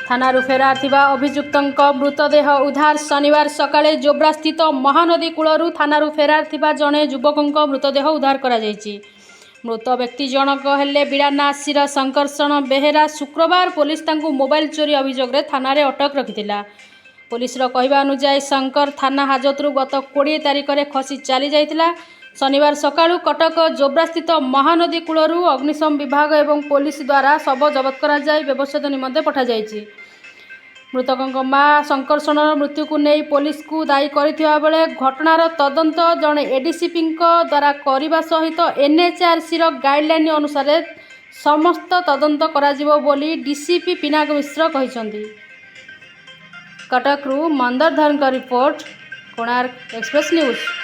ଥାନାରୁ ଫେରାର ଥିବା ଅଭିଯୁକ୍ତଙ୍କ ମୃତଦେହ ଉଦ୍ଧାର। ଶନିବାର ସକାଳେ ଜୋବ୍ରାସ୍ଥିତ ମହାନଦୀ କୂଳରୁ ଥାନାରୁ ଫେରାର ଥିବା ଜଣେ ଯୁବକଙ୍କ ମୃତଦେହ ଉଦ୍ଧାର କରାଯାଇଛି। ମୃତ ବ୍ୟକ୍ତି ଜଣକ ହେଲେ ବିଡ଼ାନାସୀର ଶଙ୍କର୍ଷଣ ବେହେରା। ଶୁକ୍ରବାର ପୋଲିସ ତାଙ୍କୁ ମୋବାଇଲ ଚୋରି ଅଭିଯୋଗରେ ଥାନାରେ ଅଟକ ରଖିଥିଲା। ପୋଲିସର କହିବା ଅନୁଯାୟୀ, ଶଙ୍କର ଥାନା ହାଜତରୁ ଗତ 20 ତାରିଖରେ ଖସି ଚାଲି ଯାଇଥିଲା। ଶନିବାର ସକାଳୁ କଟକ ଜୋବ୍ରାସ୍ଥିତ ମହାନଦୀ କୂଳରୁ ଅଗ୍ନିଶମ ବିଭାଗ ଏବଂ ପୋଲିସ ଦ୍ୱାରା ଶବ ଜବତ କରାଯାଇ ବ୍ୟବଚ୍ଛେଦ ନିମନ୍ତେ ପଠାଯାଇଛି। ମୃତକଙ୍କ ମା ଶଙ୍କର୍ଷଣର ମୃତ୍ୟୁକୁ ନେଇ ପୋଲିସକୁ ଦାୟୀ କରିଥିବା ବେଳେ ଘଟଣାର ତଦନ୍ତ ଜଣେ ଏଡିସିପିଙ୍କ ଦ୍ୱାରା କରିବା ସହିତ ଏନ୍ଏଚ୍ଆର୍ସିର ଗାଇଡଲାଇନ୍ ଅନୁସାରେ ସମସ୍ତ ତଦନ୍ତ କରାଯିବ ବୋଲି ଡିସିପି ପିନାକ ମିଶ୍ର କହିଛନ୍ତି। କଟକରୁ ମନ୍ଦର ଧରଙ୍କ ରିପୋର୍ଟ, କୋଣାର୍କ ଏକ୍ସପ୍ରେସ୍ ନ୍ୟୁଜ୍।